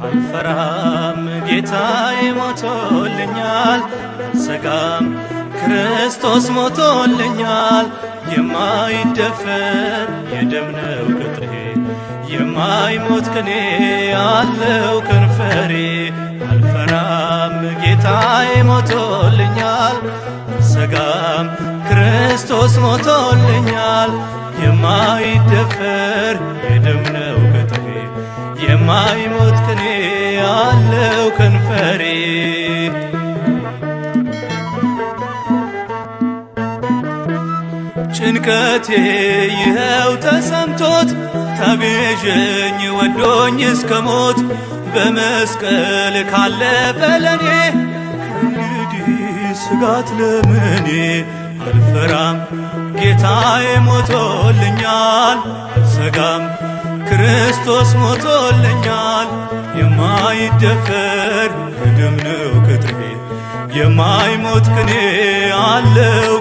አልፈራም ጌታዬ ሞቶልኛል፣ አልሰጋም ክርስቶስ ሞቶልኛል። የማይደፈር የደም ነው ቅጥሬ፣ የማይሞት ቅኔ አለው ከንፈሬ። አልፈራም ጌታዬ ሞቶልኛል፣ አልሰጋም ክርስቶስ ሞቶልኛል። የማይደፈር የደም ነው ቅጥሬ፣ የማይሞት ቅኔ አለው ከንፈሬ። ጭንቀቴ ይኸው ተሰምቶት ተቤዠኝ ወዶኝ እስከ ሞት፣ በመስቀል ካለፈ ለኔ ከእንግዲህ ስጋት ለምኔ? አልፈራም ጌታዬ ሞቶልኛል፣ አልሰጋም ክርስቶስ ሞቶልኛል። የማይደፈር የደም ነው ቅጥሬ፣ የማይሞት ቅኔ አለው